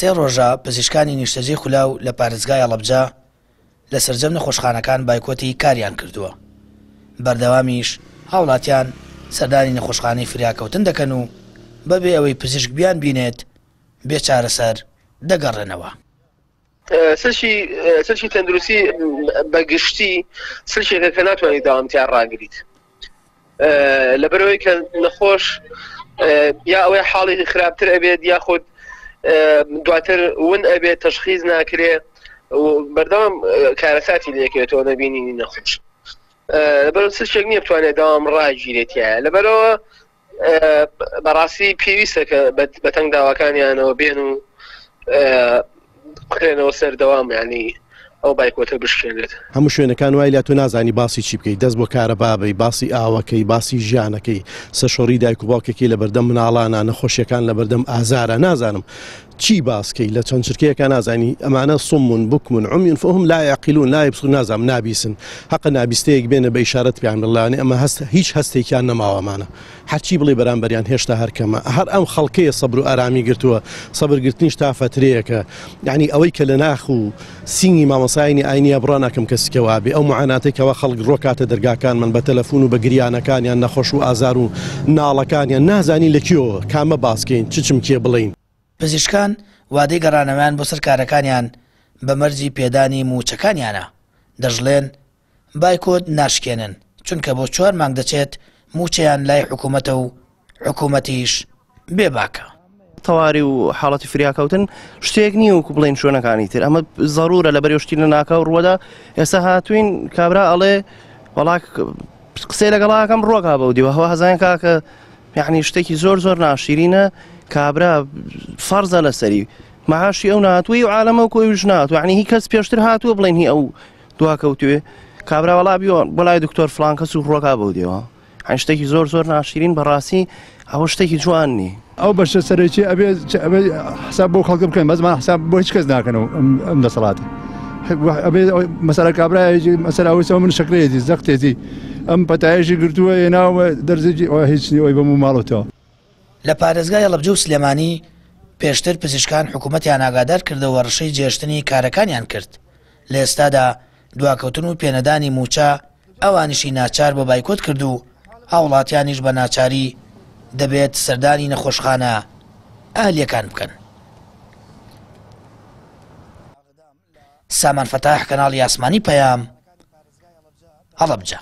سێ ڕۆژە پزیشکانی نیشتەجێی خولاو لە پارێزگای هەڵەبجە لە سەرجەم نەخۆشخانەکان بایکۆتی کاریان کردووە، بەردەوامیش هاوڵاتیان سەردانی نەخۆشخانەی فریاکەوتن دەکەن و بەبێ ئەوەی پزیشک بیانبینێت بێ چارەسەر دەگەڕێنەوە. سلکی سلکی تەندروستی بە گشتی سلکێکە کە ناتوانانی داوام تیا ڕاگریت لەبەرەوەی کە نەخۆش یا ئەوەی حاڵی خراپتر ئەبێت یاخود دواتر ون ئەبێت تەشخیز ناکرێ بەردەوام کارەساتی لەکەوێتەوە نەبینینی نەخۆش لەبەر سلکێک نییە بتوانێت داوام ڕاگیرێتیایە لەبەرەوە بەڕاستی پێویستە کە بەتەنگ داواکانیانەوە بێن و بخرێنەوە سەر دەوام یانی ئەو بایکۆتە بشکێنرێت. هەموو شوێنەکان وای لە تۆ نازانی باسی چی بکەی دەست بۆ کارەبا بەی باسی ئاوەکەی باسی ژیانەکەی سەرشۆڕی دایک و باوکێکی لەبەردەم مناڵانە نەخۆشیەکان لەبەردەم ئازارە نازانم چی باس کەی لە چەند چرکەیەکا نازانی ئەمانە صم بکم عمی فهم لا یعقلون لا یبصرون نازانم نابیسن هەقە نابیستەیەک بێنە بە ئیشارەت پێیان بڵێ ئەمە هەست هیچ هەستێکیان نەماوە ئەمانە هەرچی بڵێ بەرامبەریان هێشتا هەر کەمە هەر ئەم خەڵکەیە سەبر و ئارامی گرتووە سەبر گرتنیش تا فەترەیەکە یعنی ئەوەی کە لە ناخ و سینگی مامۆسایانی ئاینیە بڕا ناکەم کەسی کە وابێ ئەو معاناتەی کەوا خەڵک ڕۆکاتە دەرگاکانمان بە تەلەفون و بە گریانەکانیان نەخۆش و ئازار و ناڵەکانیان نازانین لە کوێوە کامە باس کەین چ چمکێ بڵێین. پزیشکان وادەی گەڕانەوەیان بۆ سەر کارەکانیان بە مەرجی پێدانی مووچەکانیانە، دەشڵێن، بایکۆت ناشکێنن، چونکە بۆ چوار مانگ دەچێت مووچەیان لای حکوومەتە و حکوومەتیش بێ باکە. تەواری و حاڵەتی فریاکەوتن شتێک نییە وەکو بڵێن شوێنەکانی تر ئەمە زەرورە لە بەرێ شتی لە ناکاو ڕووەدا ئێستا هاتوین کابرا ئەڵێ وەڵا قسەی لەگەڵاکەم ڕۆکا بەو دیوە هەوا هەزان کاکە یعنی شتێکی زۆر زۆر ناشیرینە کابرا فەرزە لەسەری معاشی ئەو ناتوی و عالەمە و کۆیش ناتوە یعنی هی کەس پێشتر هاتووە بڵێن هی ئەو دواکەوتوێ کابرا وەڵا بیوە بەلای دکتۆر فلان کەس و ڕۆکا بەو دێوە هەن شتێکی زۆر زۆر ناشیرین بەڕاستی ئەوە شتێکی جوان نی. ئەو بەشە سەرەکی ئەبێ ئەبێ حساب بۆ خەڵکە بکەن بەس ما حساب بۆ هیچ کەس ناکەن ئەم دەسەڵاتە ئەبێ مەسەلە کابرایەکی مەسەلە ئەوەی من شەکرەیەتی زەختێتی ئەم پەتایەشی گرتووە هێناوە دەرزێکی ئەوە هیچ نیە ئەوی بەم و ماڵەتەوە. لە پارێزگای هەڵەبجە و سلێمانی پێشتر پزیشکان حکومەتیان ئاگادار کردەوە ڕشەی جێهێشتنی کارەکانیان کرد، لە ئێستادا دواکەوتن و پێنەدانی مووچە ئەوانیشی ناچار بە بایکۆت کرد و هاوڵاتیانیش بە ناچاری دەبێت سەردانی نەخۆشخانە ئەهلیەکان بکەن. سامان فەتاح، کەناڵی ئاسمانی پەیام، هەڵەبجە.